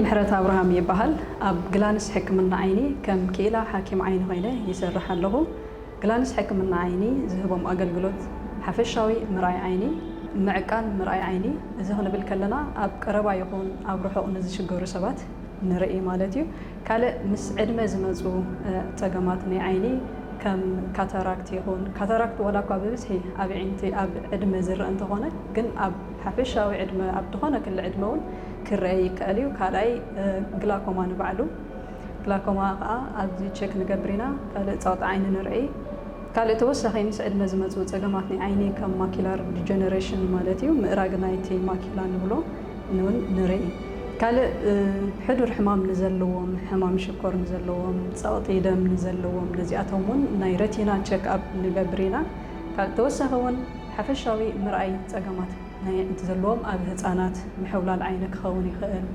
ምሕረት ኣብርሃም ይበሃል። ኣብ ግላንስ ሕክምና ዓይኒ ከም ክኢላ ሓኪም ዓይኒ ኮይነ ይሰርሕ ኣለኹ። ግላንስ ሕክምና ዓይኒ ዝህቦም ኣገልግሎት ሓፈሻዊ ምርኣይ ዓይኒ፣ ምዕቃን ምርኣይ ዓይኒ። እዚ ክንብል ከለና ኣብ ቀረባ ይኹን ኣብ ርሑቕ ንዝሽገሩ ሰባት ንርኢ ማለት እዩ። ካልእ ምስ ዕድመ ዝመፁ ጸገማት ናይ ዓይኒ ከም ካታራክት ይኹን፣ ካታራክት ዋላ እኳ ብብዝሒ ኣብ ዕንቲ ኣብ ዕድመ ዝረአ እንተኾነ፣ ግን ኣብ ሓፈሻዊ ዕድመ ኣብ ዝኾነ ክሊ ዕድመ እውን ክረአ ይከኣል እዩ። ካልኣይ ግላኮማ ንባዕሉ፣ ግላኮማ ከዓ ኣብዚ ቸክ ንገብር ኢና። ካልእ ፀቕጢ ዓይኒ ንርኢ። ካልእ ተወሳኺ ምስ ዕድመ ዝመፁ ፀገማት ናይ ዓይኒ ከም ማኪላር ዲጀነሬሽን ማለት እዩ፣ ምእራግ ናይቲ ማኪላ ንብሎ እውን ንርኢ። ካልእ ሕዱር ሕማም ንዘለዎም፣ ሕማም ሽኮር ንዘለዎም፣ ፀቕጢ ደም ንዘለዎም፣ ነዚኣቶም እውን ናይ ረቲና ቸክ ኣፕ ንገብር ኢና። ካልእ ተወሳኺ እውን ሓፈሻዊ ምርኣይ ፀገማት ናይ ኣዒንቲ ዘለዎም ኣብ ህፃናት ምሕውላል ዓይኒ ክኸውን ይኽእል፣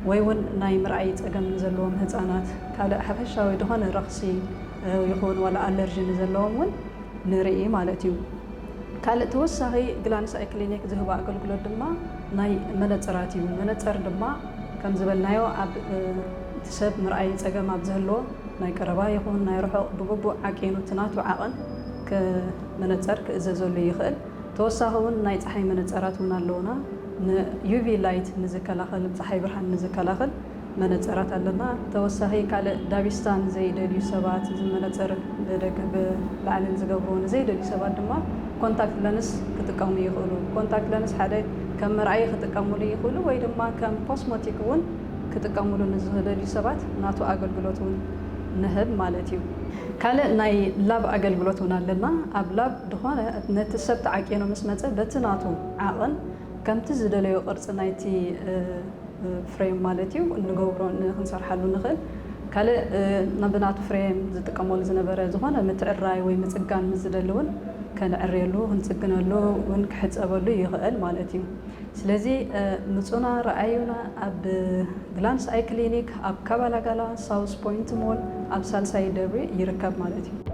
ወይ እውን ናይ ምርኣይ ፀገም ንዘለዎም ህፃናት፣ ካልእ ሓፈሻዊ ዝኾነ ረኽሲ ይኹን ዋላ ኣለርጂ ንዘለዎም እውን ንርኢ ማለት እዩ። ካልእ ተወሳኺ ግላንስ ኣይ ክሊኒክ ዝህቦ ኣገልግሎት ድማ ናይ መነፅራት እዩ። መነፅር ድማ ከም ዝበልናዮ ኣብ እቲ ሰብ ምርኣይ ፀገም ኣብ ዝህልዎ ናይ ቀረባ ይኹን ናይ ርሑቕ ብግቡእ ዓቂኑ እቲ ናቱ ዓቐን መነፅር ክእዘዘሉ ይኽእል። ተወሳኺ እውን ናይ ፀሓይ መነፀራት እውን ኣለውና። ንዩቪ ላይት ንዝከላኸል፣ ፀሓይ ብርሃን ንዝከላኸል መነፀራት ኣለና። ተወሳኺ ካልእ ዳቢስታ ንዘይደልዩ ሰባት፣ እዚ መነፀር ብደገ ብላዕሊ ንዝገብርዎ ንዘይደልዩ ሰባት ድማ ኮንታክት ለንስ ክጥቀሙ ይኽእሉ። ኮንታክት ለንስ ሓደ ከም መርኣዪ ክጥቀሙሉ ይኽእሉ፣ ወይ ድማ ከም ኮስሞቲክ እውን ክጥቀሙሉ ንዝደልዩ ሰባት ናቱ ኣገልግሎት እውን ንህብ ማለት እዩ። ካልእ ናይ ላብ ኣገልግሎት እውን ኣለና። ኣብ ላብ ዝኾነ ነቲ ሰብ ተዓቂኑ ምስ መፀ በቲ ናቱ ዓቐን ከምቲ ዝደለዮ ቅርፂ ናይቲ ፍሬም ማለት እዩ ንገብሮ ክንሰርሓሉ ንኽእል። ካልእ ብናቱ ፍሬም ዝጥቀመሉ ዝነበረ ዝኾነ ምትዕራይ ወይ ምፅጋን ምስ ዝደሊ እውን ከነዕርየሉ ክንፅግነሉ እውን ክሕፀበሉ ይኽእል ማለት እዩ። ስለዚ ምፁና ረኣዩና። ኣብ ግላንስ ኣይ ክሊኒክ ኣብ ካባላጋላ ሳውስ ፖይንት ሞል ኣብ ሳልሳይ ደብሪ ይርከብ ማለት እዩ።